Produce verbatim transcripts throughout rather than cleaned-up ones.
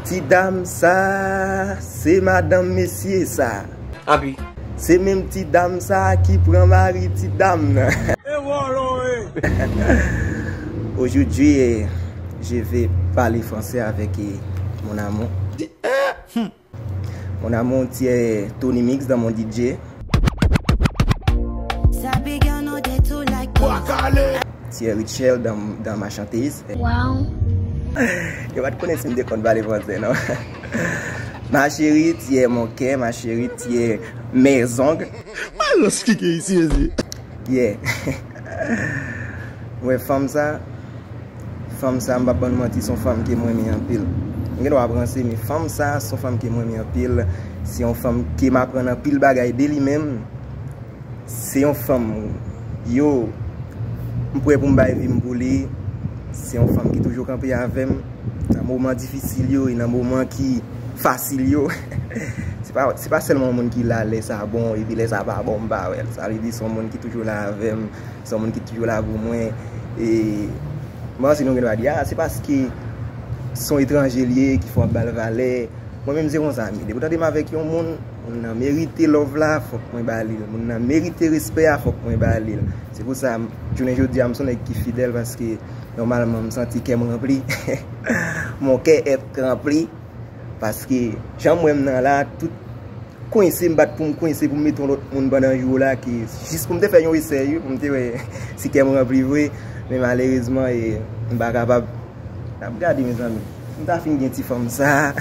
Ti dam sa, se madanm mesye sa. Anpi. Se menm ti dam sa ki pran mari ti dam nan. E vòlò e. Aujourd'hui, euh, je vais parler français avec, euh, mon amour. Mon amour, tu es Tony Mix dans mon D J. Sa big, y'all know they too like that. Tu es Rachel dans, dans ma chanteuse. Wow. Yo pa t konnen si m te konn pale fransè, non. Ma chérie, tu es mon cœur, ma chérie, tu es mes ongles. Malòs ki gen isi, mezi. Yeah. Wè, fanm sa, fanm sa, m p ap ban nou manti, se yon fanm ke m renmen anpil. M gen dwa ap ranse, men fanm sa, se yon fanm ke m renmen anpil. Se yon fanm ke m aprann anpil bagay de li menm. Se yon fanm, yo, m prè pou m bay vi m pou li. Se yon fanm ki toujou kanpe avè m nan moman difisil yo e nan moman ki fasil yo. Se pa, se pa sèlman yon moun ki la lè sa bon, epi lè sa pa bon, m pa wè l. Sa vle di, se yon moun ki toujou la avè m, se yon moun ki toujou la pou mwen. E m panse nou gen dwa di, a, se paske se yon etranje l ye ki fè w ap ba l valè. Mwen menm se konsa m ye. Depi w tande m avèk yon moun, moun nan merite love la, fòk mwen ba li l. Moun nan merite respè a, fòk mwen ba li l. Se pou sa, m, jounen jodi a, m se yon nèg ki fidèl paske, nòmalman, m santi kè m ranpli. Mon cœur est rempli. Paske, jan m wè m nan la, tout kwense m bat pou m kwense pou m mete yon lòt moun pandan jou la, ke jis pou m te fè yon esèy, wi, pou m te wè si kè m ranpli vre. Men malerezman, e, m pa kapab. N ap gade, mezanmi. Si m ta fin gen ti fanm sa,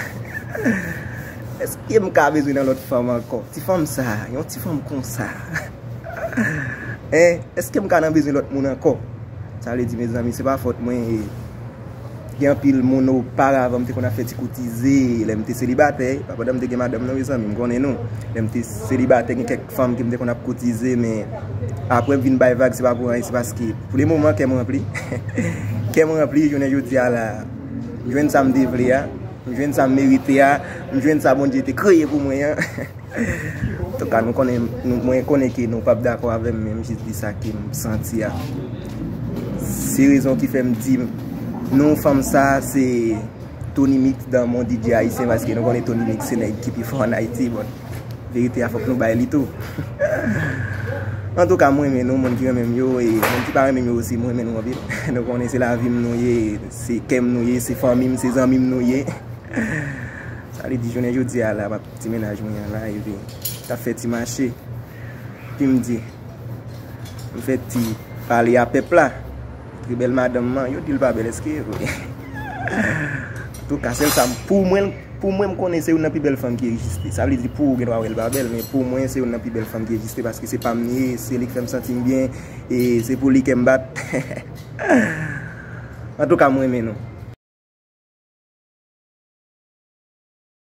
èske m ka bezwen nan lòt fanm ankò? Ti fanm sa, yon ti fanm konsa. Hein? Èske m ka nan bezwen lòt moun ankò? Sa vle di, mezanmi, se pa fòt mwen, e, gen anpil moun oparavan m te konn ap fè ti koutize lè m te selibatè. Pa pandan m te gen madanm, non, mezanmi, m konnen nou. Lè m te selibatè, gen kèk fanm ke m te konn ap koutize, men apre m vin bay vag, se pa pou anyen, se paske pou le moman, kè m ranpli. Kè m ranpli, jounen jodi a la. M jwenn sa m te vle a, m jwenn sa m merite a, m jwenn sa Bondye te kreye pou mwen an. Antouka, nou konnen, nou, mwen konnen ke nou p ap dakò avè m, men m jis di sa ke m santi a. Se rezon ki fè m di nou fanm sa, se Tony Mix dans mon D J haïtien, paske nou konnen Tony Mix se nèg ki pi fò ann Ayiti, bon. Verite a fòk nou bay li tou. Antouka, m renmen nou, moun ki renmen m yo, e moun ki pa renmen m yo osi, m renmen nou anpil. Nou konnen se lavi m nou ye, se kè m nou ye, se fanmi m, se zanmi m nou ye. Sa vle di, jounen jodi a la, m ap ti mennaj mwen an la, epi t ap fè ti mache. Epi m di, m fè ti pale a pèp la. Trè bèl madanm nan, yo di l pa bèl, èske e vre? Antouka, sèl sa, pou mwen, pou mwen, m konnen se youn nan pi bèl fanm ki egziste. Sa vle di, pou ou, gen dwa wè l pa bèl, men pou mwen, se youn nan pi bèl fanm ki egziste, paske se pa m li ye, se li k fè m santi m byen, e se pou li kè m bat. Antouka, m renmen nou.